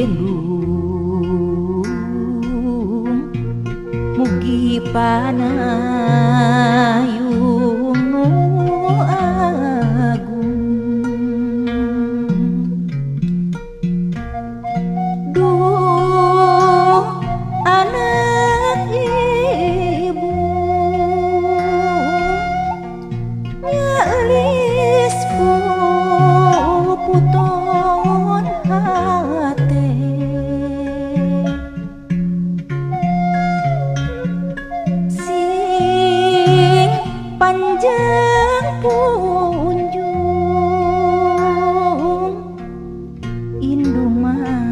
indung mugi panayung nu agung. Duh anak ibu nyelis puputon hate sing panjang punjung indung mah.